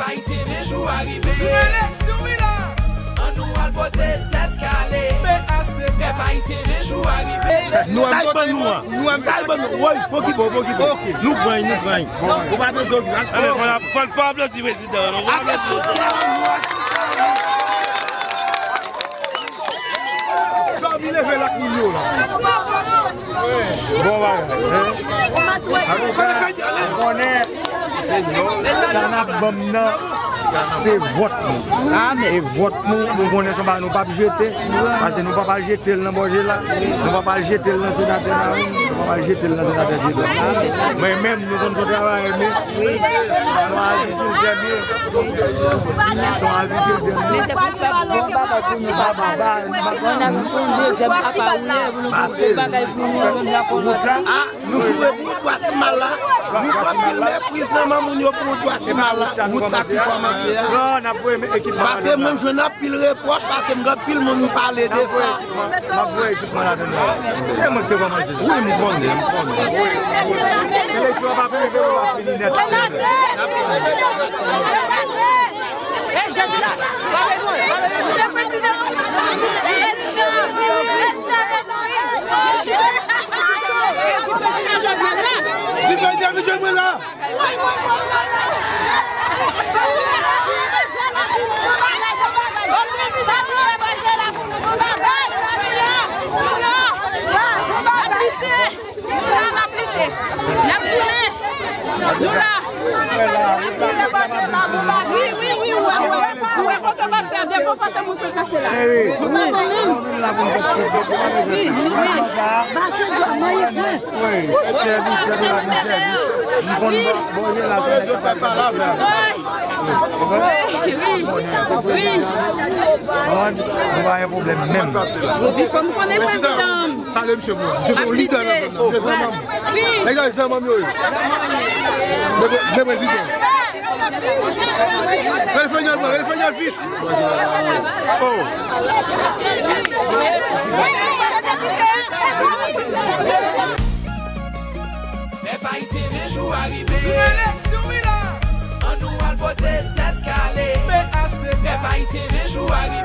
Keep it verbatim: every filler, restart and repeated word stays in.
Ayisyen, men jou a rive. Eleksyon, wi la. Ann nou al vote tèt kale. P H T K. Pèp ayisyen, men jou a rive. Sa k ban nou an. Sa k ban nou. Woy, pran ki bò, pran ki bò. Nou pran, nou pran. Ou pa bezwen. Fò, fò, fò aplodi prezidan an, non. Fò aplodi. Dòmi leve l ak moun yo la. Bon bagay, hein? Antouka, ou konnen, sa n ap ban m nan, se vòt nou. E vòt nou, nou konnen se yon bagay nou p ap jete, paske nou p ap al jete l nan Bòjela, nou p ap al jete l nan senatè Marin, nou p ap al jete l nan senatè Dieudonne. Mwen menm, nou konn se yon travayè m ye. Son agrikiltè m ye. Son agrikiltè m ye. Bon bagay pou nou, papa. Bon, n ap pou yon dezyèm apa ou lè, pou nou pou yon bagay pou nou, yon drapo lòt. Ah, nou joure pou dwa simal la. Nou pran pil mepriz nan men moun yo pou dwa simal la. Wout sa ki kòmanse a. Pase mwen jwenn anpil repwòch, pase m gen anpil moun m pale de sa. M ap voye ekipman ladan la. E mwen ki te kòmanse. Wi, m konnen, m konnen. Eleksyon an pa fini, peyi pa fini nèt. Hey, Jezi la. Di Biden vin jwenn mwen la. Wi, wi, wi, wi. Ou wè kote pastè a devan, kote moun sa kase la. Ou pa konn menm. Wi, wi. Pase dwa mwen. Wi, sèvi, sèvi la, misye. M konn bò, bò, la, se nèg k ap pale la. Wi, wi, wi. Nou pa gen pwoblèm menm. Ou di fò m konnen prezidan. Salye misye pou mwen. Misye se yon lidè nan zòn nan. Misye se yon manm. Wi. Nèg la se manm yo ye. Men, men prezidan. Rele Fanyòl, bro, rele Fanyòl vit. Oh. Pèp ayisyen, men jou a rive. Eleksyon, wi la. Ann nou al vote tèt kale. P H T K. Pèp ayisyen, men jou a rive.